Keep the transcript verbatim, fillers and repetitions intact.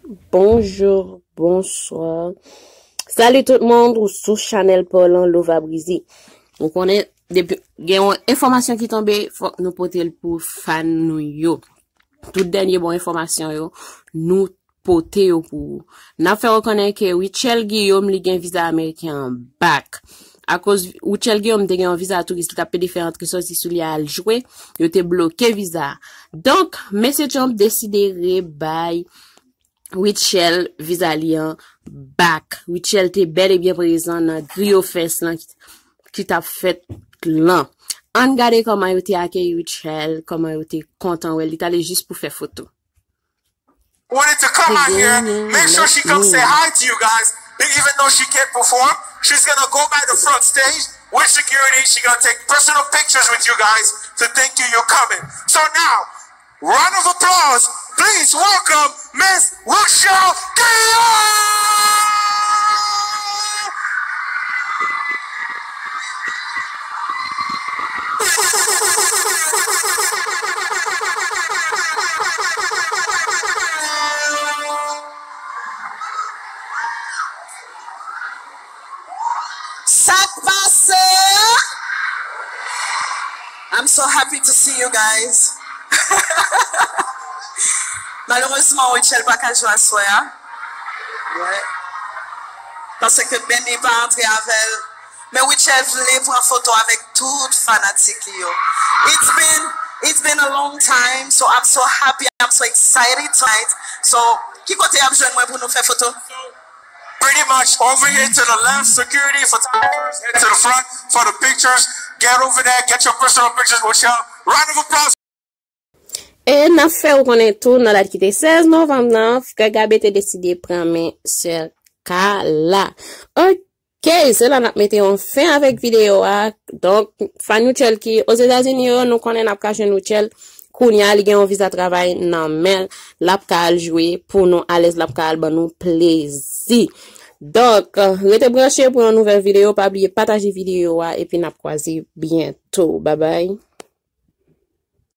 Bonjou, bonswa. Salut tout moun, ou sou chanèl pa w lan, Lova Brizi. Ou konnen, depi gen yon enfòmasyon ki tonbe, fòk nou pote l pou fan nou yo. Tout dènye bon enfòmasyon yo, nou pote yo pou ou. N ap fè w konnen ke Rutshelle Guillaume, li gen viza ameriken an back. Akoz Rutshelle Guillaume te gen yon viza touris, li t ap pede fè rantre sòti sou li al jwe, yo te bloke viza a. Donk, mesye Trump deside rebay Rutshelle viza li an back. Rutshelle te bèl e byen prezan nan griyo fès lan ki, ki t ap fèt lan. Ann gade kòman yo te akeyi Rutshelle, kòman yo te kontan wè l. Li t ale jis pou fè foto. Wanted to come out here, make sure she comes say hi to you guys. Even though she can't perform, she's gonna go by the front stage with security. She's gonna take personal pictures with you guys to thank you you're coming. So now, round of applause, please welcome Miss Rutshelle Guillaume! Sa k pase? I'm so happy to see you guys. Malerezman, Rutshelle pa ka jwe aswè a. Paske Benny pa antre avè l. Men Rutshelle vle pran foto avèk tout fanatik li yo. It's been, it's been a long time, so I'm so happy, I'm so excited tonight. So, ki kote y ap jwenn mwen pou nou fè foto? Pretty much over here to the left, security, photographers, head to the front for the pictures. Get over there, get your personal pictures with y'all. Round of applause. E n ap fè w konnen tou nan dat ki te sèz novanm nan, frè Gabe te deside pran men sè Kala. Ok, se la n ap mete yon fen avèk videyo a. Donk, fan Rutshelle ki Ozetazini yo, nou konnen n ap ka jwenn Rutshelle. Kounye a, li gen yon viza travay nan men l. L ap ka al jwe pou nou alèz, l ap ka al ban nou plezi. Donk, rete branche pou yon nouvèl videyo. Pa bliye pataje videyo a, epi n ap kwaze byento. Babay.